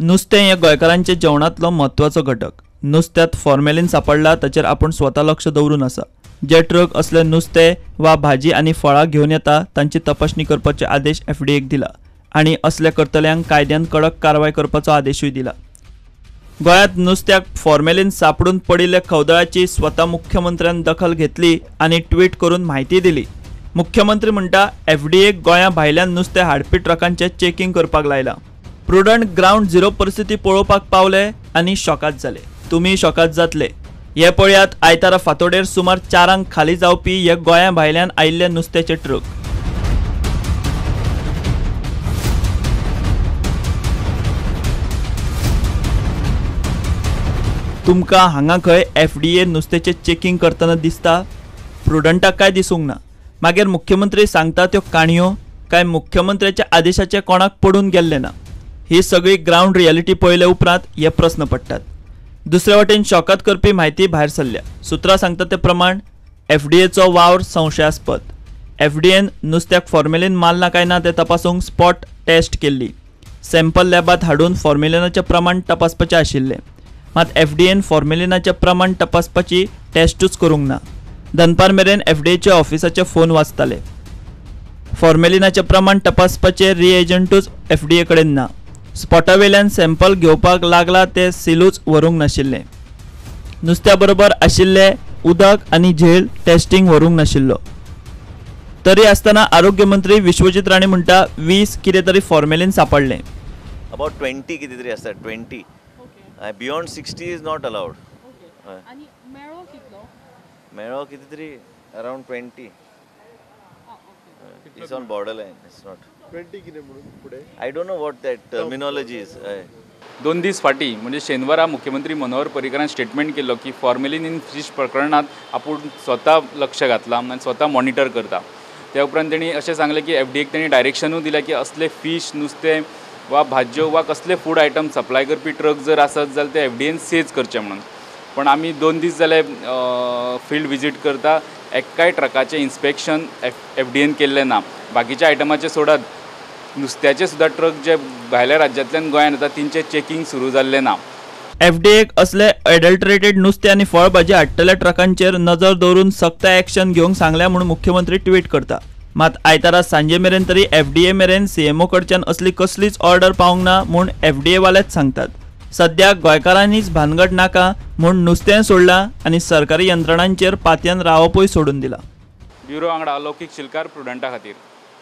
नुस्तें हें गोंयकारांच्या जेवणांतलो म्हत्वाचो घटक. नुस्त्यांत फॉर्मेलीन सांपडला ताचेर आपूण स्वता लक्ष दवरून आसा. जे ट्रक असले नुस्तें वा भाजी आनी फळां घेवन येता तांची तपासणी करपाचे आदेश एफडीएक दिला आनी असले करतल्यांक कायद्यान कडक कारवाय करपाचो आदेशूय दिला. गोंयांत नुस्त्याक फॉर्मेलीन सांपडून पडिल्ल्या खवदळाची स्वता मुख्यमंत्र्यान दखल घेतली आनी ट्वीट करून म्हायती दिली. मुख्यमंत्री म्हणटा एफडीएक गोंया भायल्यान नुस्तें हाडपी ट्रकांचें चेकिंग करपाक लायलां. प्रुडंट ग्रावंड झिरो परिस्थिती पळोवपाक पावले आनी शॉकात जाले. तुमी शॉकात जातले. हे पळयात आयतारा फांतोडेर सुमार 4 खाली जावपी हे गोंया भायल्यान आयिल्ले नुस्त्याचे ट्रक. तुमकां हांगा खंय एफडीए नुस्त्याचें चेकिंग करतना दिसता? प्रुडंटाक काय दिसूंक ना. मागीर मुख्यमंत्री सांगता त्यो काणयो काय मुख्यमंत्र्याच्या आदेशाचें कोणाक पडून गेल्लें ना. ही सगळी ग्रावंड रियलिटी पळयले उपरांत हे प्रस्न पडटात. दुसरे वटेन शॉकात करपी म्हायती भायर सरल्या. सुत्रां सांगता ते प्रमाण एफडीएचो वावर संशयास्पद. एफडीएन नुस्त्याक फॉर्मेलीन मारलां काय ना तें तपासूंक स्पॉट टेस्ट केल्ली. सॅम्पल लॅबांत हाडून फॉर्मेलिनाचें प्रमाण तपासपाचें आशिल्लें. मात एफडीएन फॉर्मेलिनाचें प्रमाण तपासपाची टेस्टूच करूंक ना. दनपार मेरेन एफडीएच्या ऑफिसाचे फोन वाजताले. फॉर्मेलिनाचें प्रमाण तपासपाचे रिएजंटूच एफडीए कडेन ना. स्पॉटा वयल्यान सॅम्पल घेवपाक लागला ते सिलूच व्हरूंक नाशिल्लें. नुस्त्या बरोबर आशिल्ले उदक आनी झेल टेस्टिंग व्हरूंक नाशिल्लो. तरी आसतना आरोग्य मंत्री विश्वजीत राणे म्हणटा 20 कितें तरी फॉर्मेलीन सांपडलें. अबाउट 20 कितें तरी आसता. 20 beyond 60 is not allowed. आनी मेळो कितलो? मेळो कितें तरी around 20. It's on border line. It's not 20 कितें म्हणून फुडें. I don't know what that terminology is. 2 दीस फाटीं म्हणजे शेनवारा मुख्यमंत्री मनोहर पर्रीकरान स्टेटमेंट केल्लो की फॉर्मेलीन इन फीश प्रकरणांत आपूण स्वता लक्ष घातलां आनी स्वता मॉनिटर करता. त्या उपरांत तेणी अशें सांगलें की एफडीएक तेणी डायरेक्शनूय दिलें की असले फीश नुस्तें वा भाजयो वा कसले फूड आयटम सप्लाय करपी ट्रक जर आसत जाल्यार ते एफडीएन सेज करचे म्हणून. पण आमी 2 दीस जाले फिल्ड विजीट करता, एकाय ट्रकाचें इन्स्पेक्शन एफडीएन केल्लें ना. बाकीच्या आयटमाचें सोडात, नुस्त्याचे सुद्दां ट्रक जे भायल्या राज्यांतल्यान गोंयांत येता तेंचें चेकिंग सुरू जाल्लें ना. एफडीएक असले एडल्टरेटेड नुस्तें आनी फळभाजी हाडटल्या ट्रकांचेर नजर दवरून सक्त एक्शन घेवंक सांगल्या म्हूण मुख्यमंत्री ट्वीट करता. मात आयतारा सांजे मेरेन तरी एफडीए मेरेन सीएमओ कडच्यान असली कसलीच ऑर्डर पावंक ना म्हूण एफडीए वालेच सांगतात. सद्याक गोंयकारांनीच भानगड नाका म्हूण नुस्तें सोडलां आनी सरकारी यंत्रणांचेर पातयेन रावपूय सोडून दिलां. ब्युरो वांगडा अलौकीक शिलकार, प्रुडंटा खातीर.